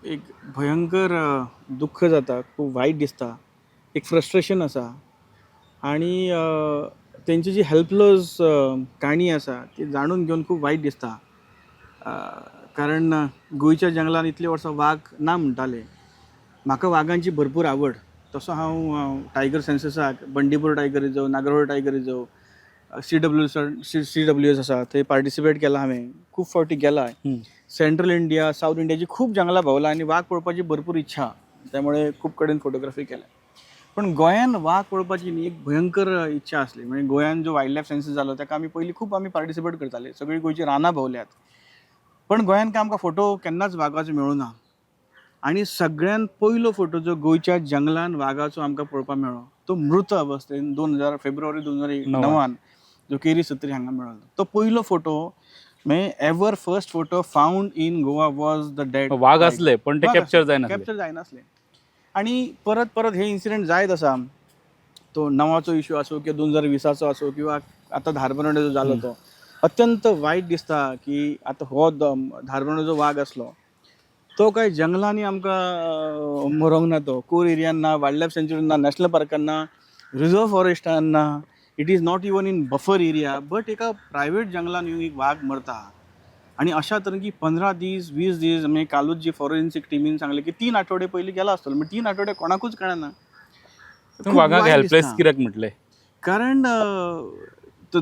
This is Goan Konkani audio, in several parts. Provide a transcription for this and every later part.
एक भयंकर दुख्ख जाता, खूब वायट दिसता, एक फ्रस्ट्रेशन आसा आनी तेंची जी हेल्पलस काणी आसा ती जाणून घेवन खूब वायट दिसता. कारण गोंयच्या जंगलान इतलीं वर्सां वाग ना म्हणटाले. म्हाका वागांची भरपूर आवड. तसो हांव tiger सेन्ससाक Bandipur tiger reserve, Nagarhole tiger reserve, CW CWS आसा थंय पार्टिसिपेट केला हांवें, खूब फावटी गेला. सेंट्रल इंडिया, सावथ इंडियाची खूब जंगलां भोंवला आनी वाग पळोवपाची भरपूर इच्छा, त्यामुळे खूब कडेन फोटोग्राफी केल्या. पण गोंयान वाग पळोवपाची न्ही एक भयंकर इच्छा आसली. म्हणजे गोंयान जो वायल्ड लायफ सेन्सस जालो ताका आमी पयलीं खूब आमी पार्टिसिपेट करताले, सगळीं गोंयची रानां भोंवल्यात, पण गोंयान काय आमकां फोटो केन्नाच वागाचो मेळूं ना. आनी सगळ्यान पयलो फोटो जो गोंयच्या जंगलान वागाचो आमकां पळोवपाक मेळ्ळो तो मृत अवस्थेन 2000 फेब्रुवारी 2009 जो केरी सत्री हांगा मेळ्ळो तो पयलो फोटो, म्हणजे ever first photo found in Goa was the dead. वाग असले पण ते कॅप्चर जायना. कॅप्चर जायनासले आनी परत परत हे इन्सिडेंट जायत आसा. तो णवाचो इशू आसूं किंवा 2020चो आसूं किंवा आतां धारबांदोडें जो जालो तो अत्यंत वायट दिसता की आतां हो धारबांदोडें जो वाग आसलो तो काय जंगलांनी आमकां मरोंक ना, तो कोर एरियान ना, वायल्ड लायफ सँच्युरीन ना, नॅशनल पार्कान ना, रिजर्व फॉरेस्टान ना, it is not even in buffer area, but एका प्रायवेट जंगलान येवन एक वाग मरता. आनी अशा तरेन की 15 दीस, 20 दीस, म्हणजे कालूच जी फॉरेन्सीक टिमीन सांगलें की 3 आठवडे पयलीं गेला आसतलो, म्हणजे 3 आठवडे कोणाकूच कळना. खूब वागाक वायट हेल्पलेस दिसता. कित्याक म्हटलें? कारण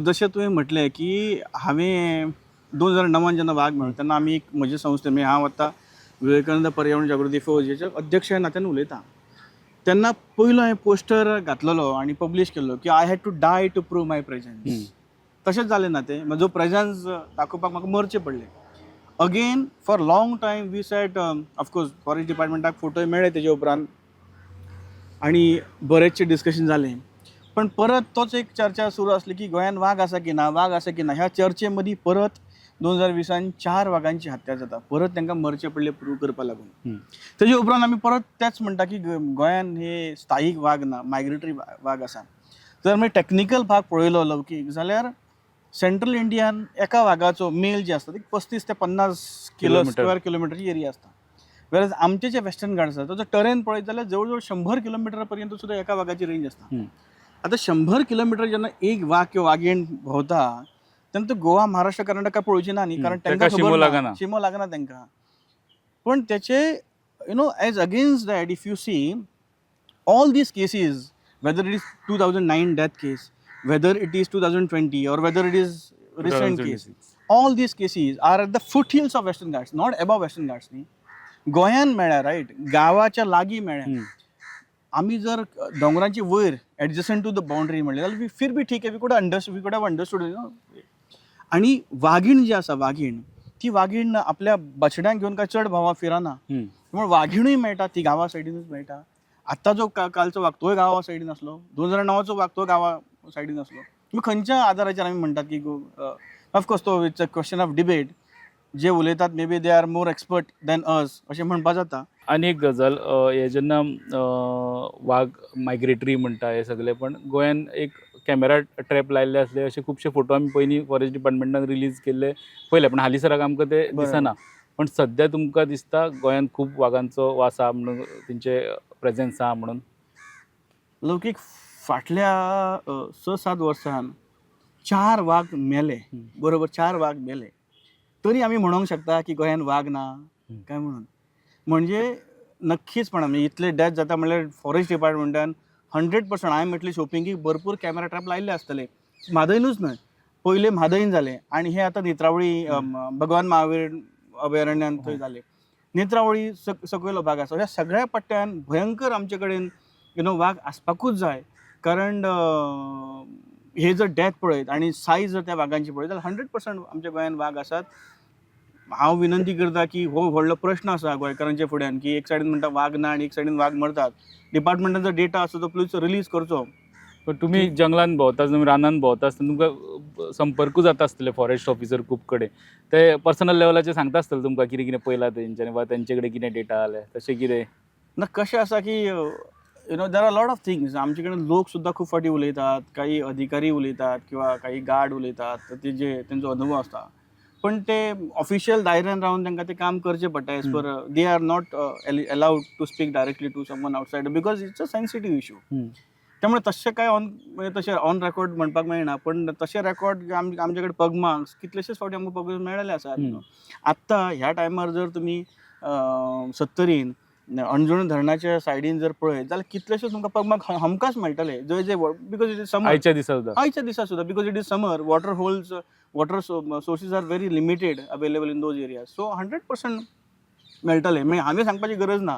जशें तुवें म्हटलें की हांवें 2009 जेन्ना वाग मेळ्ळो तेन्ना आमी एक म्हजे संस्थे, म्हणजे हांव आतां विवेकानंद पर्यावरण जागृती फौज हेचे अध्यक्ष ह्या नात्यान उलयतां, तेन्ना पयलो हांवें पोस्टर घातलेलो आनी पब्लीश केल्लो की I had to die to prove my presence. तशेंच जालें ना तें, म्हजो प्रेजन्स दाखोवपाक म्हाका मरचें पडलें. Again for long time we said, of course forest डिपार्टमेंटाक फोटोय मेळ्ळे तेजे उपरांत आनी बरेचशें डिस्कशन जालें, पण परत तोच एक चर्चा सुरू आसली की गोंयांत वाग आसा की ना, वाग आसा की ना. ह्या चर्चे मदीं परत 2020 चार वागांची हत्या जाता, परत तांकां मरचें पडलें प्रूव करपा लागून. तेजे उपरांत आमी परत तेच म्हणटा की गोंयांत हे स्थायीक वाग ना, मायग्रेटरी वाग आसा. जर आमी टॅक्निकल भाग पळयलो लौकीक जाल्यार सेंट्रल इंडियान एका वागाचो मेल जे आसता ते 35 ते 50 किलो किलोमीटर. स्क्वेअर किलोमिटरची एरिया आसता, वेरज आमचे जे वेस्टर्न घाट्स आसा ताचो टरेन पळयत जाल्यार जवळ जवळ 100 किलोमिटर पर्यंत सुद्दां एका वागाची रेंज आसता. आतां 100 किलोमिटर जेन्ना एक वाग किंवा वागीण भोंवता तेन्ना तो गोवा, महाराष्ट्र, कर्नाटका पळोवची ना न्ही, कारण ताका तांकां शिमो खबर ना, लागना. शिमो लागना तांकां. पण त्याचे as against that if you see all these cases, whether it is 2009 death case, whether it is 2020 or whether it is recent case, 2026. all these cases are at the foothills of Western Ghats, not above Western Ghats न्ही. गोंयान मेळ्ळ्या, रायट, गांवाच्या लागीं मेळ्ळ्या. आमी जर दोंगरांची वयर एडजसंट टू the boundary म्हणलें जाल्यार फिर भी ठीक आहे, we could have understood. आणि वागीण जी आसा, वागीण ती वागीण आपल्या बछड्यांक घेवन काय चड भावा फिरना. त्यामुळे वाघिणूय मेळटा ती गांवा सायडीनूच मेळटा. आत्तां जो कालचो वाग तोय गांवा सायडीन आसलो, 2009चो वाग तो गांवा सायडीन आसलो. तुमी खंयच्या आदाराचेर आमी म्हणटात की, ऑफकोर्स तो it's a question of debate, जे उलयतात maybe they are more expert than us अशें म्हणपा जाता. आनी एक गजाल, हे जेन्ना वाग मायग्रेटरी म्हणटा हे सगळे, पण गोंयान एक कॅमेरा ट्रॅप लायल्ले आसले, अशे खुबशे फोटो आमी पयलीं फॉरेस्ट डिपार्टमेंटान रिलीज केल्ले पळयले, पण हालींसराक आमकां ते दिसना. पण सद्या तुमकां दिसता गोंयांत खूब वागांचो वास आहा म्हणून, तेंचे प्रेझेन्स आहा म्हणून? लौकीक, फाटल्या 6-7 वर्सान चार वाग मेले. बरोबर, चार वाग मेले तरी आमी म्हणूंक शकता की गोंयान वाग ना काय म्हणून? म्हणजे नक्कीचपणान म्हणजे इतले डेथ जाता म्हणल्यार forest डिपार्टमेंटान 100%, I am at least hoping की भरपूर कॅमेरा ट्रॅप लायिल्ले आसतले. म्हादयनूच न्हय, पयले म्हादयन जाले आनी हे आतां नेत्रावळी, भगवान महावीर अभयारण्यान थंय जाले, नेत्रावळी सकयलो भाग आसा. ह्या सगळ्या पट्ट्यान भयंकर आमचे कडेन वाग आसपाकूच जाय, कारण हे जर डेथ पळयत आनी सायज जर त्या वागांची पळयत जाल्यार 100% आमच्या गोंयांत वाग आसात. हांव विनंती करता की हो व्हडलो प्रश्न आसा गोंयकारांच्या फुड्यान की एक सायडीन म्हणटा वाग ना आनी एक सायडीन वाग मरतात. डिपार्टमेंटाचो डेटा आसा तो प्लीज रिलीज करचो. पण तुमी जंगलान भोंवता आसतना, रानान भोंवता आसतना तुमकां संपर्कूय जाता आसतले फॉरेस्ट ऑफिसर खूब कडेन, ते पर्सनल लेवलाचेर सांगता आसतले तुमकां कितें कितें पळयलां तेंच्यांनी वा तेंचे कडेन कितें डेटा आल्या, तशें कितें? ना, कशें आसा की there are lot of things. आमचे कडेन लोक सुद्दां खूब फावटी उलयतात, काही अधिकारी उलयतात किंवा काही गार्ड उलयतात, तर ते जे तेंचो अनुभव आसता. पण ते ऑफिशियल दायऱ्यान रावन तांकां ते काम करचें पडटा, as per they are not allowed to speak directly to someone outside because it's a sensitive issue. त्यामुळे तशें काय ऑन, म्हणजे तशें ऑन रेकॉर्ड म्हणपाक मेळना, पण तशें रेकॉर्ड आमचे कडेन पगमार्क्स कितलेशेच फावटी आमकां पग मेळ्ळेले आसात. आत्तां ह्या टायमार जर तुमी सत्तरीन अंजुण धरणाच्या सायडीन जर पळयत जाल्यार कितलेशेच तुमकां पगमार्क हमखास मेळटले, जंय जे, because it is summer. आयच्या दिसा सुद्दां? आयच्या दिसा सुद्दां, because it is summer, water holes, water sources are very limited available in those areas, so 100% मेळटले, म्हणजे आमी सांगपाची गरज ना.